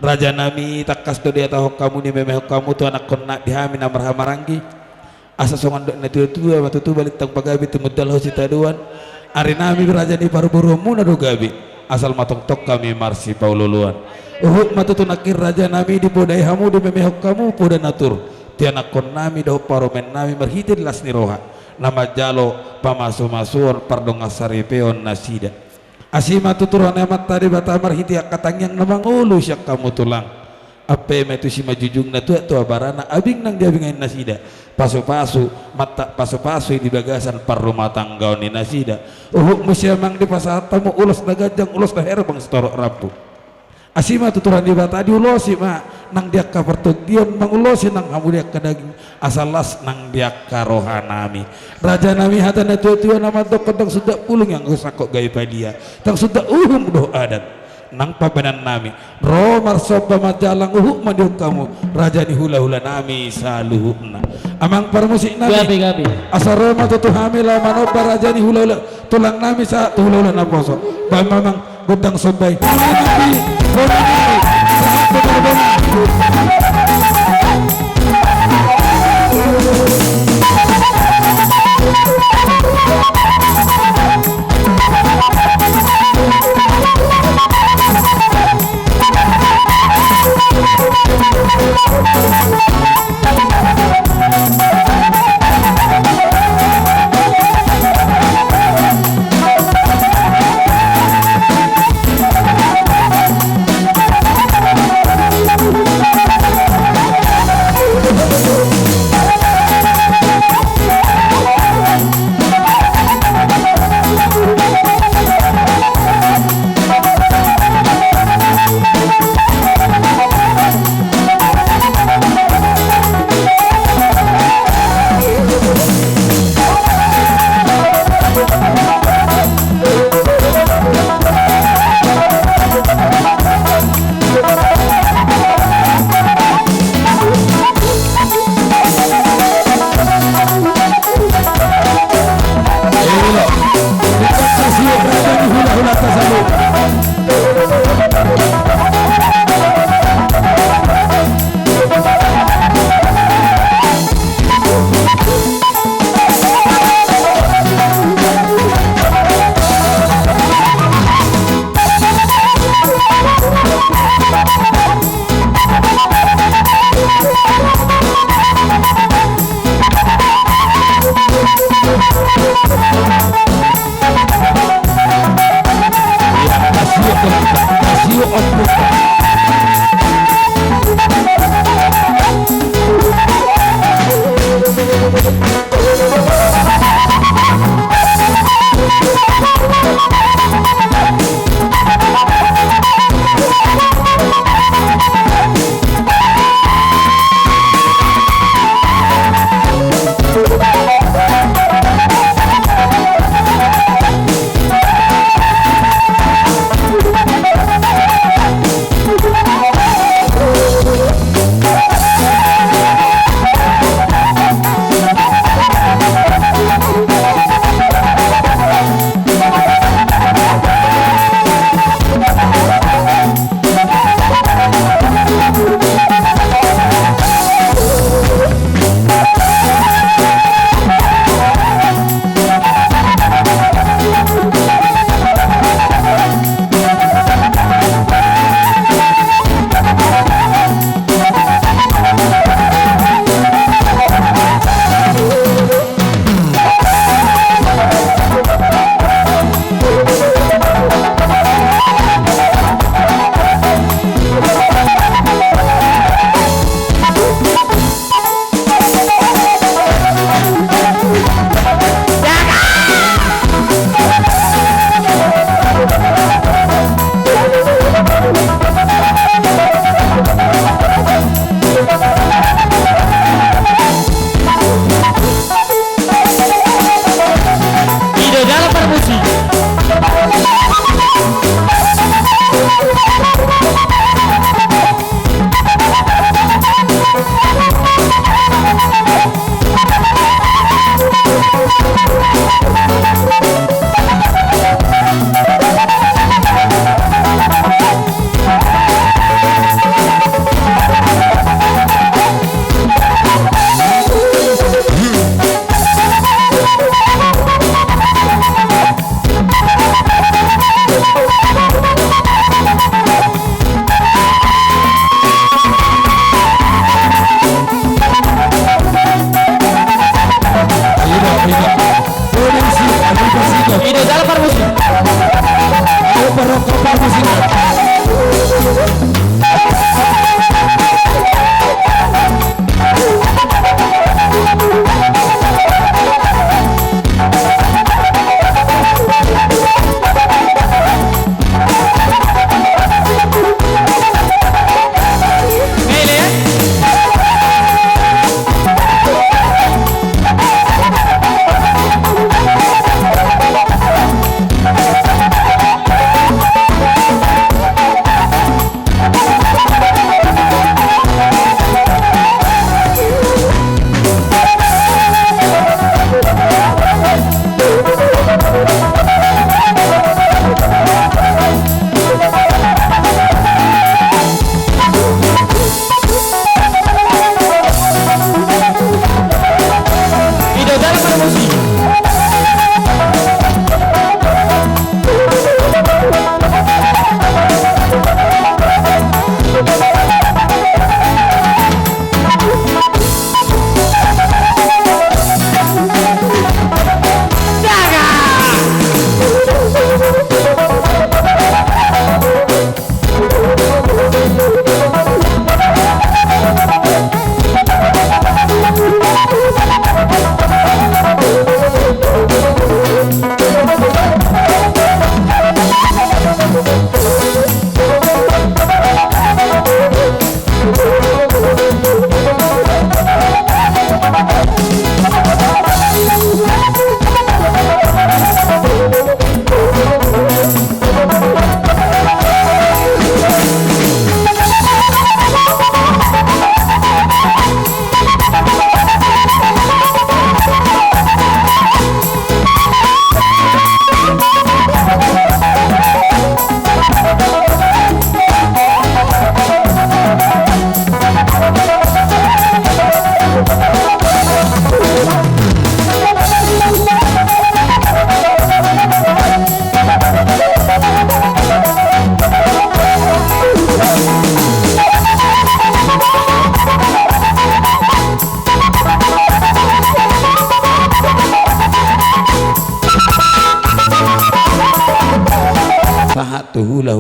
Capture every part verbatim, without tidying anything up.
Raja nami, tangkas do dihatahon hamu, nimemehon hamu tu anakkon nami, di hami na marhahamaranggi. Asa songon dok ni na tuatua ma tutu, balintang pagabe tumundalhon sitadoan. Ari nami raja ni parboruonmuna do gabe, asal ma tongtong hami marsipaolooloan. Huhut ma tutu nangkin raja nami, dipodai hamu, dimemehon hamu poda na tur tu anakkon nami dohot parumaen nami marhite las ni roha, na manjalo pamasumasuon pardongansaripeon nasida. Asi ma tutu roha ni Amanta Debata marhite angka tangiang na mangolu sian hamu tulang. Ampe ma tusi manjujung na tuat tu abarana, abing nang diabingi nasida, pasupasu, mantap pasupasu i di bagasan parrumatanggaon ni nasida. Huhut muse amang dipasahat hamu ulos na ganjang, ulos na herbang sitorop rambu. Asi ma tutu roha ni Debata, diulosi ma nang di angka partondion, mangulosi nang hamu di angka daging, asa las nang di angka roha nami. Raja nami, hata na tuatua na mandok, ndang sundat bulung anggo sangkot gabe padia, ndang sundat uhum dohot adat. Nang pambahenan nami, ro marsomba manjalang, huhut manjou hamu raja ni hulahula nami saluhutna. Amang parmusik nami, gabe, gabe, asa ro ma tutu hami laho manomba raja ni hulahula tulang nami sahat tu hulahula naposo. Bahen ma amang gondang somba i.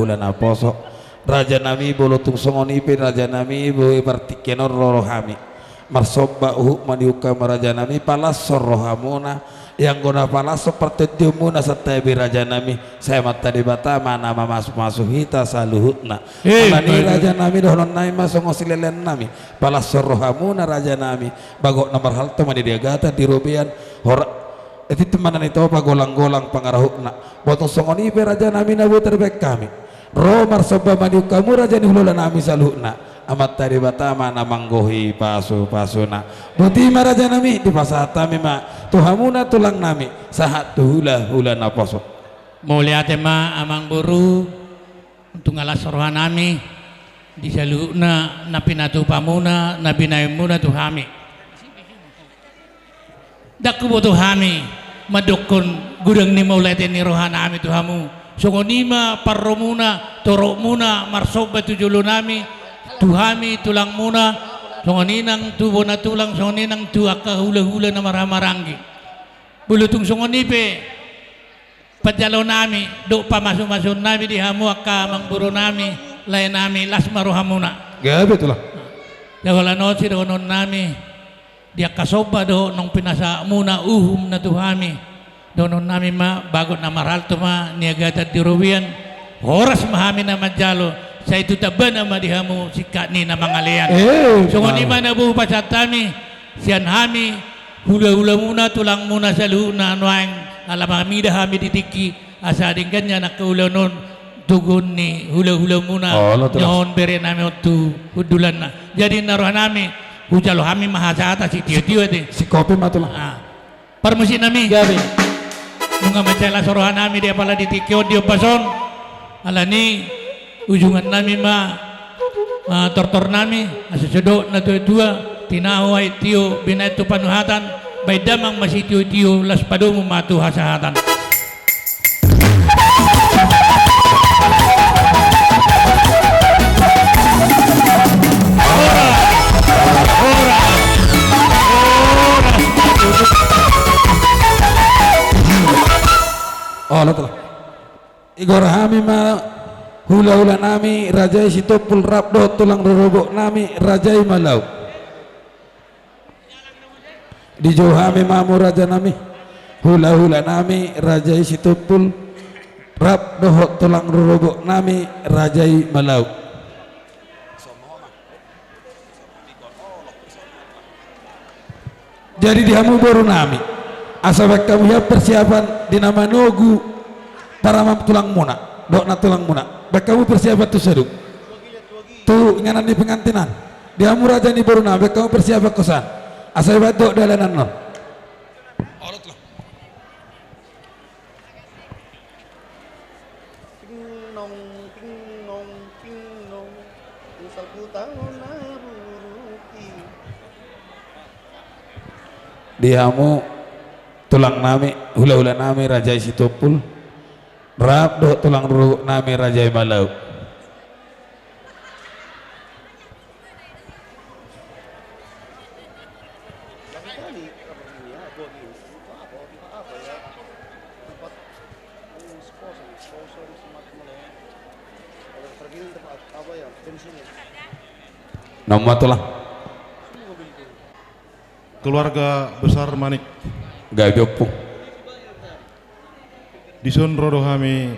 Hula naposo. Rajanami, molo tung songon i pe rajanami, boi partingkian on ro rohami. Marsomba uhum ma niungka ma rajanami, palashon rohamuna. Ianggo na palashon partondionmuna santabi rajanami, sai Amanta Debata ma na mamasumasu hita saluhutna. Eh, alani i rajanami, dohononnami ma songon sileleannami. Palashon rohamuna rajanami, bagot na marhalto ma na di agatan di robean, hora, tintin ma na nitopa, golanggolang pangarahutna. Molo tung songon i pe rajanami, na boi tarbahen hami. Ro marsomba ma niungka hamu raja ni hulahulanami saluhutna. Amanta Debata ma na manggohi pasupasuna. Boti ma rajanami, dipasahat hami ma tu hamuna tulangnami, sahat tu hulahula naposo. Mauliate ma amangboru. Tung las rohanami di saluhutna na pinatupamuna, na binahenmuna tu hami. Ndang huboto hami mandokkon godang ni mauliate ni rohanami tu hamu. Songon i ma parromuna, toropmuna marsomba tu jolonami, tu hami tulangmuna, songon i nang tu bona tulang, songon i nang tu angka hulahula na marhahamaranggi. Molo tung songon i pe panjalonami dohot pamasumasuonnami di hamu angka amangborunami, laenami, las ma rohamuna. Gabe, tulang. Jala holan on sidohononnami di angka somba dohot naung pinasahatmuna uhum na tu hami. Dohononnami ma, bagot na marhalto ma na niagatan di robean. Horas ma hami na manjalo, sai tu tambana ma di hamu singkat ni na mangalean. Eh, songon i ma na boi hupasahat hami sian hami hulahulamuna, tulangmuna saluhutna nuaeng, ala mamida hami di tingki, asa denggan nian angka ulaon on tu goar ni hulahulamuna. Olo, tulang. Nyohon berenami on tu hundulanna. Jadi na rohanami, hujalo hami ma hasahatan sitiotio ate. Sikopi ma, tulang. Ah. Parmusiknami. Gabe. Nunga mansai las rohanami di apala di tingki on, di ombas on. Alani i ujungannami ma, ah, tortornami, asa so didok natuatua, tinahu aek tio, binahen tu panuhatan, bahen damang ma sitiotio, las padomu ma tu hasahatan. Olo, tulang. Igor hami ma hulahulanami raja i Sitompul rap dohot tulang rorobotnami raja i Malau. Dijou hami ma hamu rajanami, hulahulanami raja i Sitompul rap dohot tulang rorobotnami raja i Malau. Jadi di hamu borunami, asa bahen hamu hian persiapan di na manogu paramang tulangmuna dohot nantulangmuna. Bahen hamu persiapan tu sadung, tu inganan ni pengantin an. Di hamu raja ni borunami, bahen hamu persiapan hosan, asa dibahen dohot dalanan on. Ting nong, ting nong, ting nong. Misal ku tahu na buruki. Di hamu tulangnami, hulahulanami raja i Sitompul rap dohot tulang rorobotnami raja i Malau. Nama tulang. Keluarga besar Manik. Gabe, ompung. Dison ro do hami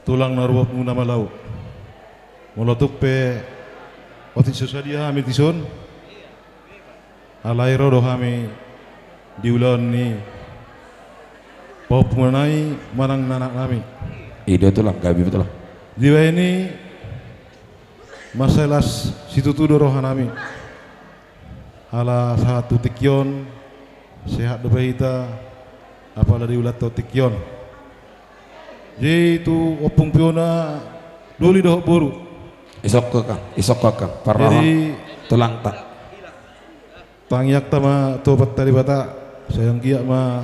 tulang na rorobotmuna Malau. Molo tung pe otik so sadia hami dison, alai ro do hami di ulaon ni pahompunami manang na anaknami. I do tulang, gabe tulang. Dibahen i mansai las situtu do rohanami. Ala sahat tu tingki on, sehat dope hita, apala diulahon tingki on. Jadi tu ompung piona, doli dohot boru. Isok ho kan, isok ho kan. Parrohahon jadi tulangta. Tangiangta ma tu Amanta Debata, sai anggiat ma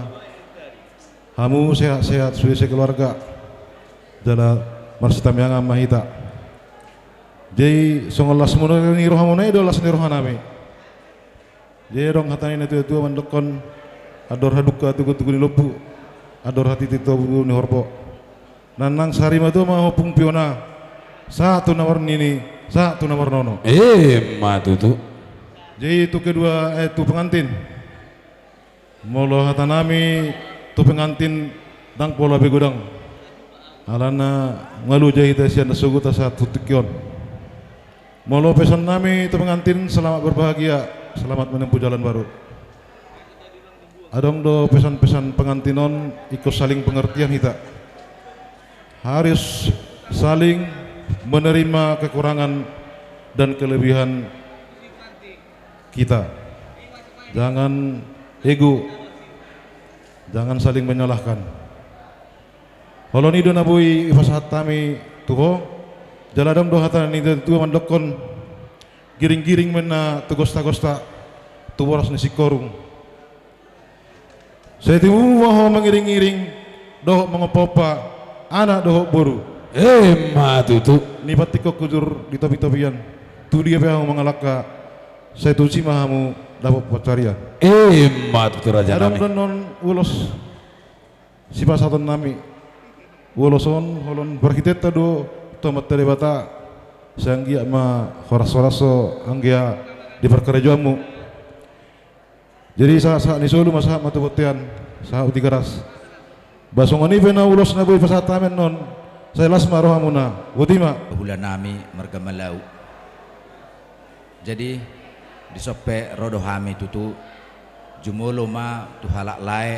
hamu sehat-sehat sude sekeluarga. Jala marsitamiangan ma hita. Jadi songon las muna ni rohamuna i do las ni rohanami. Jadi adong hata ni natuatua mandokkon, andor hadungka tugutugu ni lombu, andor hatiti togu ni horbo. Nanang sari matua ma ho pung piona, sahat tu na marnini, sahat tu na marnono. Emma tutu. Jadi tu kedua, eh, tu pengantin. Molo hata nami tu pengantin, ndang pola be godang. Alana nga luja hita sian na sogot sahat tu tingki on. Molo pesan nami tu pengantin, selamat berbahagia, selamat menempuh jalan baru. Adong do pesan-pesan pengantin on, ingkon saling pengertian hita. Harus saling menerima kekurangan dan kelebihan kita. Jangan ego, jangan saling menyalahkan. Holong i do na boi ipasahat hami tu ho. Jala adong do hata ni natua-tua mandokkon, giring-giring ma inna tu gosta-gosta, tu boras ni singkoru. Sai tubu ma ho mangiring-iring dohot mangompa-ompa anak dohot boru. Emma tutu. Nipat ingkon hujur di topi-topian, tu dia pe hamu mangalangka, sai tusi ma hamu dapot pansarian. Emma tutu raja nami. Adong do annon ulos sipasahaton nami. Ulos on holong parhiteanta do tu Amanta Debata, sai anggiat ma horas-horas ho anggia di parkarejoanmu. Jadi sahat-sahat ni solu ma sahat ma tu bontean, sahat tu Tigaras. Ba songon i pe na ulos na boi pasahat hami annon, sai las ma rohamuna. Boti ma. Hula nami marga Malau. Jadi dison pe ro do hami tutu, jumolo ma tu halak lae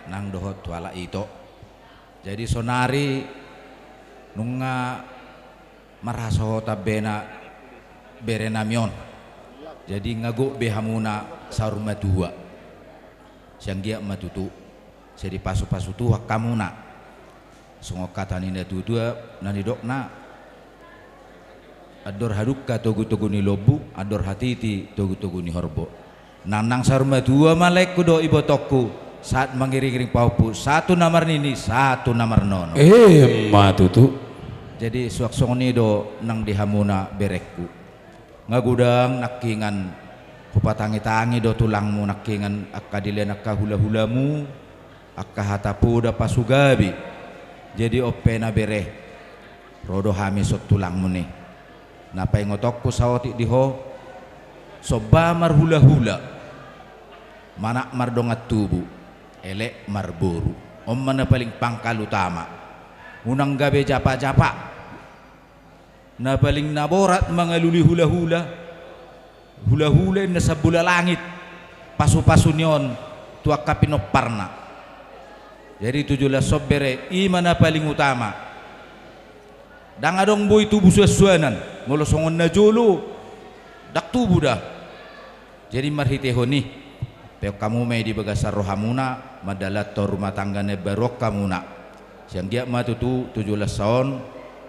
nang dohot tu halak ito. Jadi sonari nunga marhasohotan be na bere nami on. Jadi nga gok be hamuna saur matua. Sai anggiat ma tutu, sai dipasu-pasu Tuhan hamuna. Songon hata ni natua-tua na nidokna, andor hadungka togu-togu ni lombu, andor hatiti togu-togu ni horbo. Nanang saur matua ma laengku dohot ibotongku, sahat mangiring-iring pahompu, sahat tu na marnini, sahat tu na marnono. Emma tutu. Jadi suang songon i do nang di hamuna berengku. Nga godang nangkingan hupatangi-tangi do tulangmu nangkingan angka dilean angka hula-hulamu, angka hata poda pasu gabe. Jadi on pe na bere, ro do hami son tulangmu ni. Na paingotonku saotik di ho, somba marhula-hula, manat mardongan tubu, elek marboru. On ma na paling pangkal utama. Unang gabe japa-japa. Na paling na borat mangalului hula-hula. Hula-hula inna sambula langit, pasu-pasu ni on tu angka pinomparna. Jadi tu joloan on bere, i ma na paling utama. Ndang adong boi tubu suan-suanan, molo songon na jolo ndang tubu da. Jadi marhitehon i, peop hamu ma i di bagasan rohamuna, mandalanhon rumah tangga na imbaru on hamuna. Sai anggiat ma tutu tu joloan on,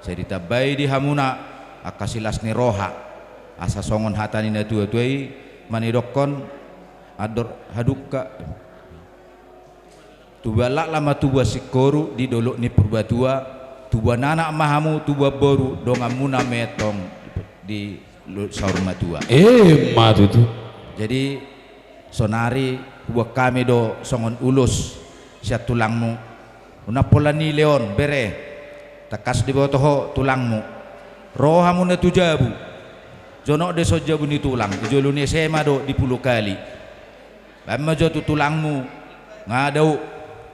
sai ditambai di hamuna angka silas ni roha. Asa songon hata ni natua-tua i manidokkon, andor hadungka. Tubuan laklak ma tubuan singkoru di dolok ni Purbatua, tubuan anak ma hamu, tubuan boru, donganmuna ma i antong di lu-, saur matua. Emma tutu. Jadi sonari huboan hami do songon ulos sian tulangmu. Unang pola nilehon bere, tangkas diboto ho tulangmu. Ro hamuna tu jabu. Jonok do dison jabu ni tulang, di jolo ni S M A do di Pulokali. Baen ma jo tu tulangmu, nga dao,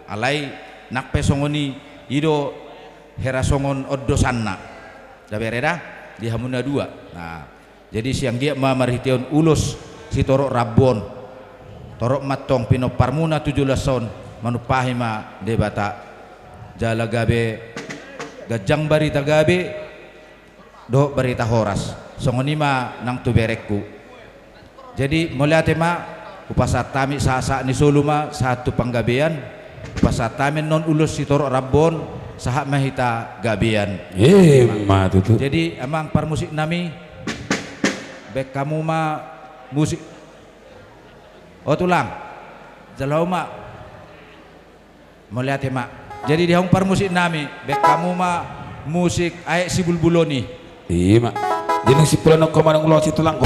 alai nang pe songon i, i do hera songon on dosanna. Da bere da, di hamu na dua. Nah, jadi sai anggiat ma marhitehon ulos sitorop rambu on, torop ma antong pinomparmuna tu joloan on, manumpahi ma Debata. Jala gabe ganjang barita gabe, dohot barita horas. Songon i ma nang tu berengku. Jadi mauliate ma, hupasahat hami sahat-sahat ni solu ma sahat tu panggabean. Hupasahat hami annon ulos sitorop rambu on, sahat ma hita gabean. Emma tutu. Jadi amang parmusik nami, baen hamu ma musik. O tulang, jalo ma. Mauliate ma. Jadi di hamu parmusik nami, baen hamu ma musik Aek Sibulbul on i. Ima. Jadi nang simpulan on hamu ulos i tulangku.